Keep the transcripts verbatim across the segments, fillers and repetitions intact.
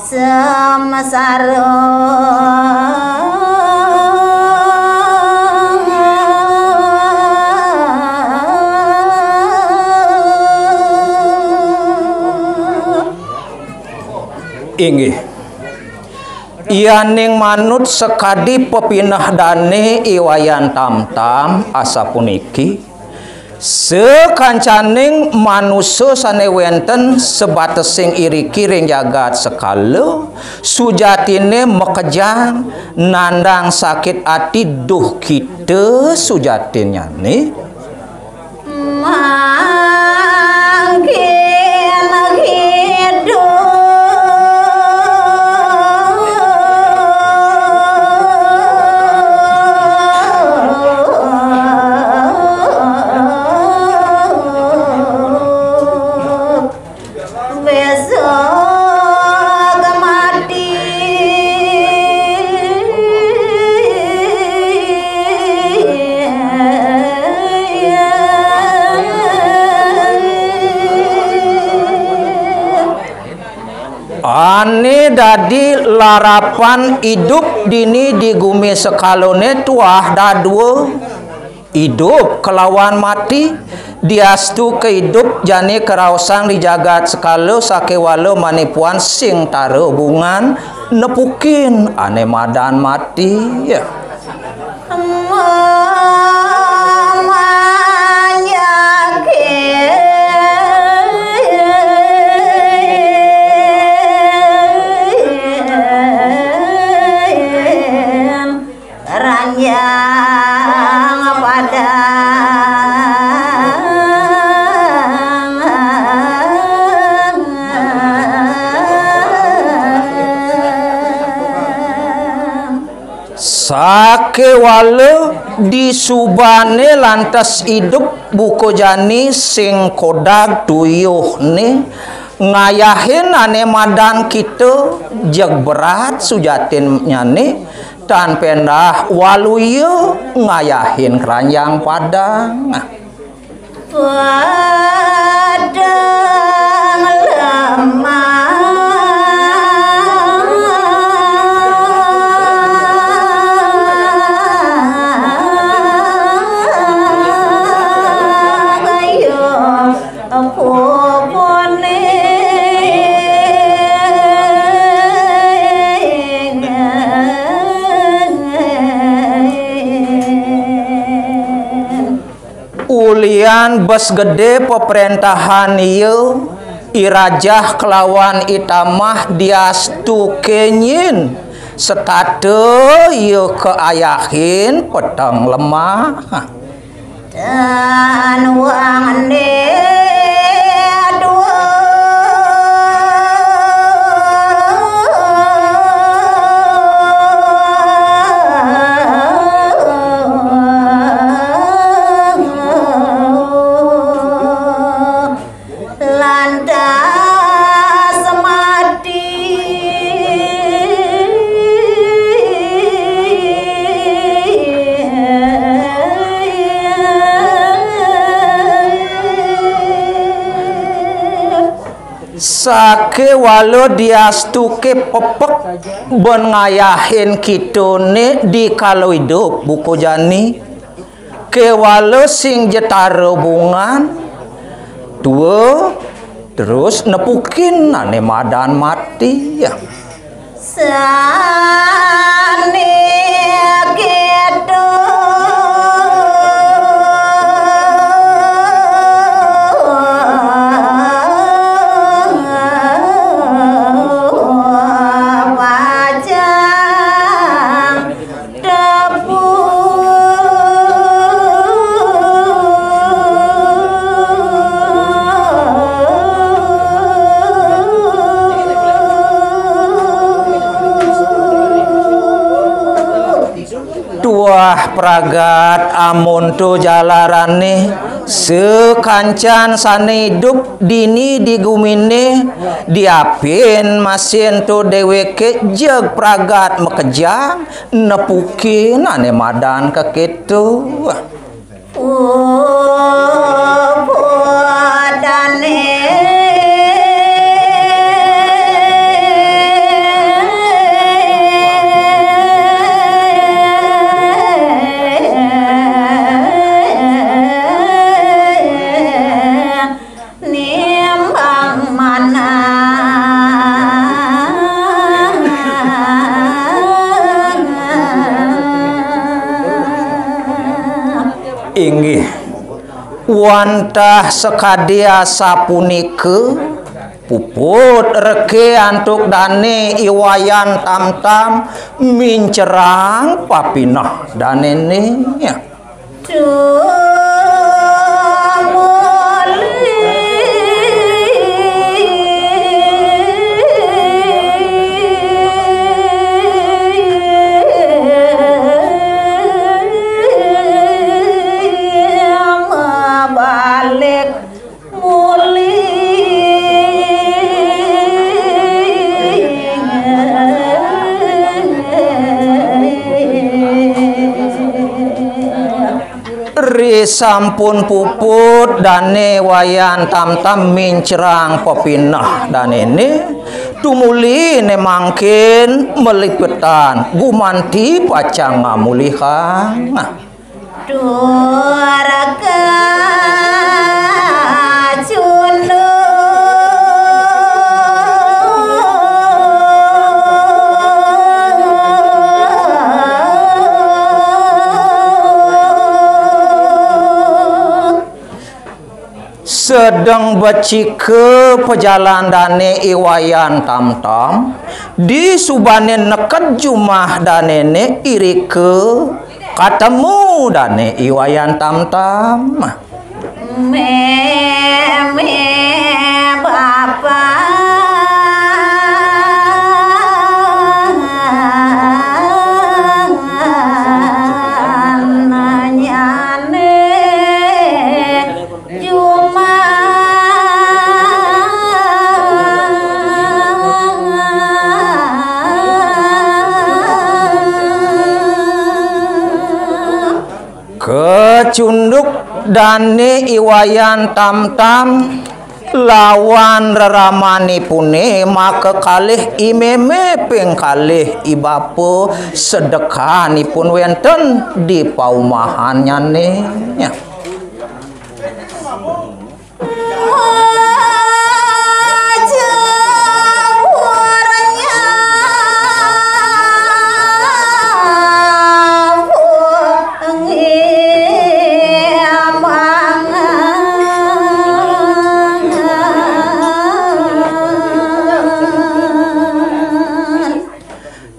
Samsara. Inggih. Yaning manut sakadi pepineh dane I Wayan Tamtam asapuniki, sakancaning manusa sane wenten sabatesing iriki ring jagat sekala, sujatine makejang, nandang sakit ati duh kita sujatinnyane. Mangkin hidup besok mati. Ane dadi larapan idup dini di gumi sekalone tuah dadua. Idup kelawan mati, diastu kaidup jani karaosang di jagat sekala sakewala manipuan sing tara hubungan nepukin ane madan mati. Manyakin. Ranjang Padang. Sakewala disubane lantas idup buka jani sing kodag tuyuhne ngayahin ane madan kita jeg berat sujatinnyane, tan pendah waluya ngayahin Kranjang Padang. Padang lemah. Ayo. Ulian bes gede peprentahan iya, I Rajah kelawan I Tamah diastu kenyin, setata iya kaayahin peteng lemah. Dan wang ende dua. Lantas mati. Sakewala diastuke pepek ben ngayahin kitone di kala idup buka jani. Kewala sing jetara bungan, tua, terus nepukin ane madan mati. Sane keto. Pacang. Tuah pragat amonto jalarane, sakancan sane idup dini di gumine, diapin masih ento deweke jeg pragat makejang, nepukin ane madan keketo. Uputane. Inggih. Wantah sakadi asapunika, puput reke antuk dane I Wayan Tamtam mincerang papineh danene. Balik muli. Ri sampun puput dane Wayan Tamtam mincerang pepineh danene, tumuli ne mangkin malipetan gumanti pacang ngamulihang. Durga Cunduk. Sedeng becika pajalan dane I Wayan Tamtam, disubane neked jumah danene irika katemu dane I Wayan Tamtam. Meme bapa nanyane jumah. Kacunduk dane I Wayan Tamtam lawan reramanipune makakalih I Meme ping kalih I Bapa sedekanipun wenten di paumahannyane.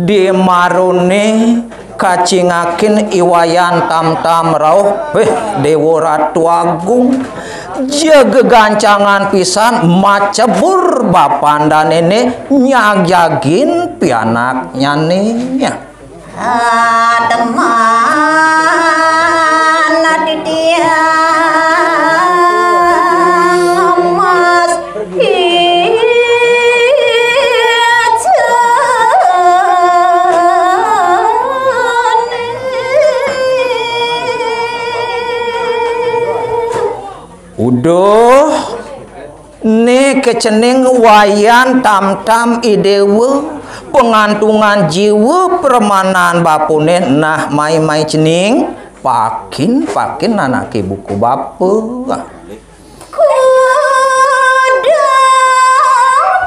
Di marone kacingakin I Wayan Tamtam rauh, "Heh, Dewa Ratu Agung, ja gegancangan pisan macebur bapan danene nyagjagin pianaknyane." Ademan titiang emas. Uduh, niki cening Wayan Tamtam I Dewa, pangantungan jiwa pramanan bapune nah mai-mai cening, pakin, pakin anake buku bapa. Kudang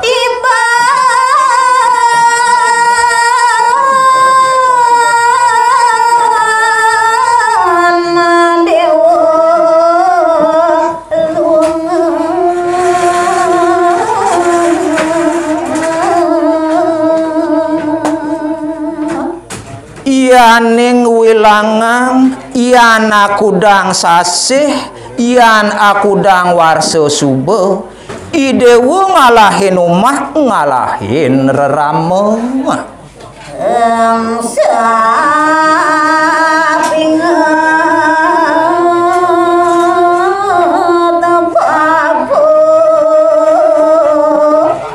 tiban dewa lungan. Yaning wilangan, yan akudang sasih, yan akudang warsa suba, I Dewa ngalahin umah, ngalahin rerama. Eng sapinget bapa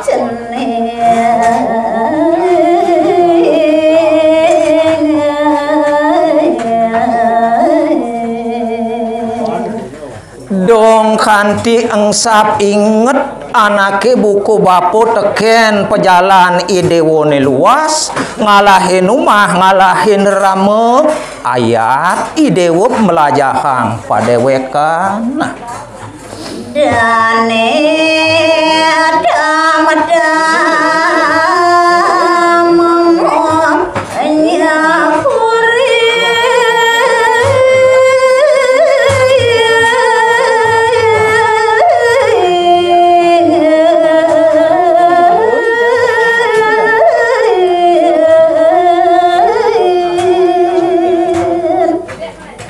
cening. Dong kanti engsap inget anake buku bapa teken pajalan I Dewane luas, ngalahin umah, ngalahin rama, ayat I Dewa melajahang padewekan. Dane dam-dam nyakuri.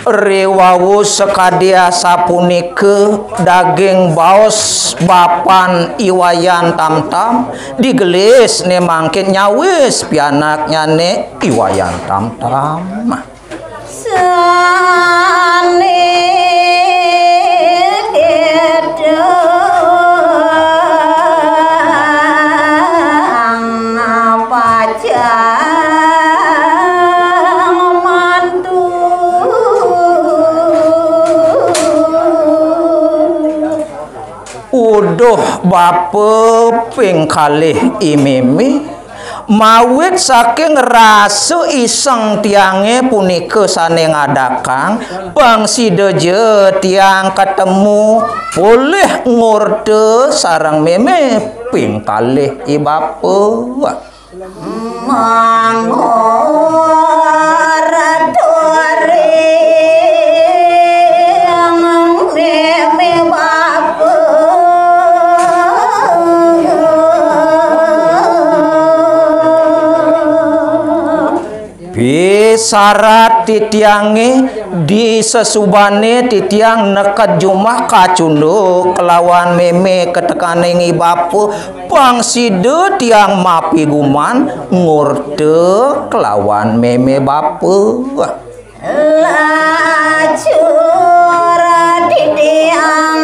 Riwau sakadi asapunika daging baos bapan I Wayan Tamtam, digelis né mangkin nyawis pianaknyané I Wayan Tamtam. Sané gedang pacang mantu. Uduh bapa ping kalih I Mémé, mawit saking rasa iseng tiangé punika sané ngadakang, pang sida ja tiang katemu polih ngorta sareng Mémé ping kalih I Bapa. Mangor turing Mémé Bapa. Pisarat titiangé, di sesubané titiang neked jumah kacunduk kelawan Mémé katekaning I Bapa, pang sida tiang mapiguman ngorta kelawan Mémé Bapa. Lacur titiang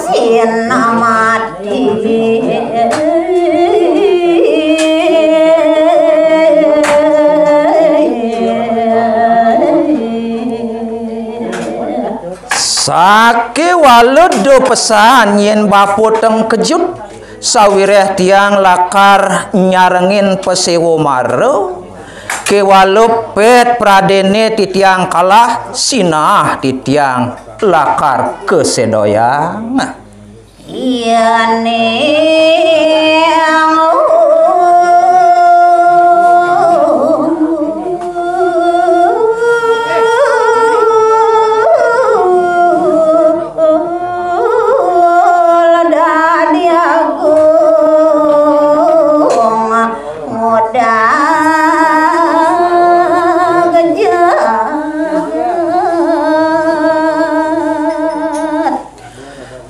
sinamati. Sakéwala da pesan yén bapa tengkejut, sawiréh tiang lakar nyarengin paséwa mara, kéwala pét pradéné titiang kalah, sinah titiang lakar kasédayang. Yéning dadi agung, ngudag jagat.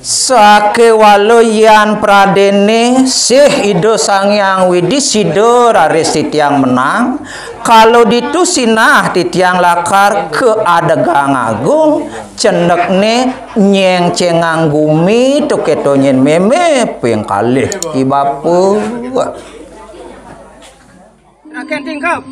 Sakéwala yan pradéné sih Ida Sang Hyang Widhi Sida raris titiang menang, kala ditu sinah titiang lakar kaadegang agung, cendekné nyéngcéngang gumi, to kéto nyén Mémé ping kalih I Bapa. Rakyat Tingkap.